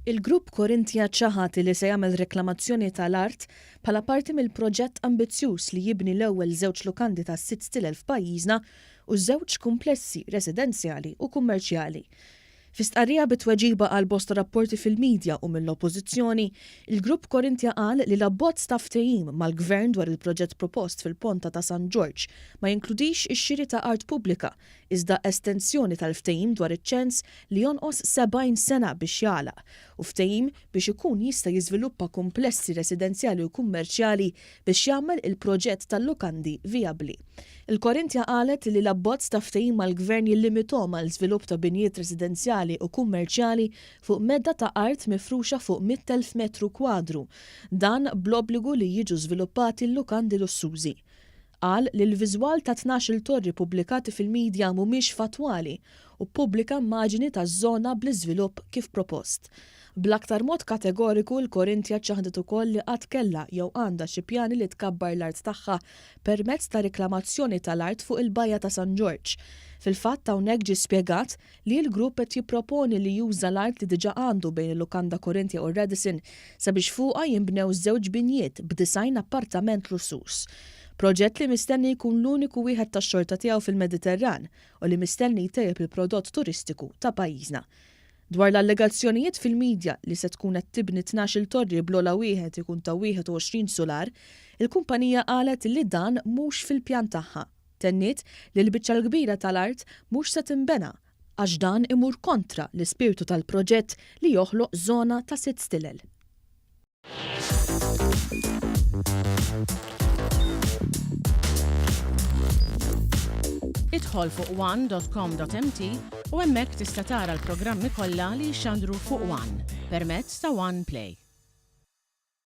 Il-Grupp Corinthia ċaħad li se jagħmel reklamazzjoni tal-art bħala parti mill-proġett ambizzjuż li jibni l-ewwel żewġ lukandi ta' sitt stilel f'pajjiżna u żewġ kumplessi residenzjali u kummerċjali. Fi stqarrija bi tweġiba għal bosta rapporti fil-midja u mill-Oppożizzjoni, il-Grupp Corinthia qal li l-abbozz ta' ftehim mal-Gvern dwar il-proġett propost fil-Ponta ta' San Ġorġ ma jinkludix ix-xiri ta' art pubblika iżda estensjoni tal-ftehim dwar iċ-ċens li jonqos 70 sena biex jagħlaq u ftehim biex ikun jista' jiżviluppa kumplessi residenzjali u kummerċjali biex jagħmel il-proġett tal-lukandi vijabbli. Il-Corinthia qalet li l-abbozz ta' ftehim mal-Gvern jillimithom għal żvilupp ta' binjiet residenzjali u kummerċjali fuq medda ta' art mifruxa fuq 100,000 metru kwadru. Dan bl-obbligu li jiġu żviluppati l-lukandi lussużi. Qal li l-viżwal ta' 12-il torri pubblikati fil-midja mhumiex fattwali u ppubblika immaġini taż-żona bl-iżvilupp kif propost. Bl-aktar mod kategoriku l-Corinthia ċaħdet ukoll li qatt kellha jew għandha xi pjani li tkabbar l-art tagħha permezz ta' riklamazzjoni tal-art fuq il-Bajja ta' San Ġorġ. Fil-fatt hawnhekk ġie spjegat li l-grupp qed jipproponi li juża l-art li diġà għandu bejn il-Lukanda Corinthia u r-Radisson sabiex fuqha jinbnew żewġ binjiet b' appartament lussuż. Proġett li mistenni jkun l-uniku wieħed tax-xorta tiegħu fil-Mediterran u li mistenni jtejjeb il-prodott turistiku ta' pajjiżna. Dwar l-allegazzjonijiet fil-midja li se tkun qed tibni 12-il torri bl-ogħla wieħed ikun ta' 21 sular, il-kumpanija qalet li dan mhux fil-pjan tagħha. Tenniet li l-biċċa l-kbira tal-art mhux se tinbena għax dan imur kontra l-ispirtu tal-proġett li joħloq żona ta' sitt stilel. Idħol fuq one.com.mt u hemmhekk tista' tara l-programmi kollha li jixxandru fuq One permezz ta' One Play.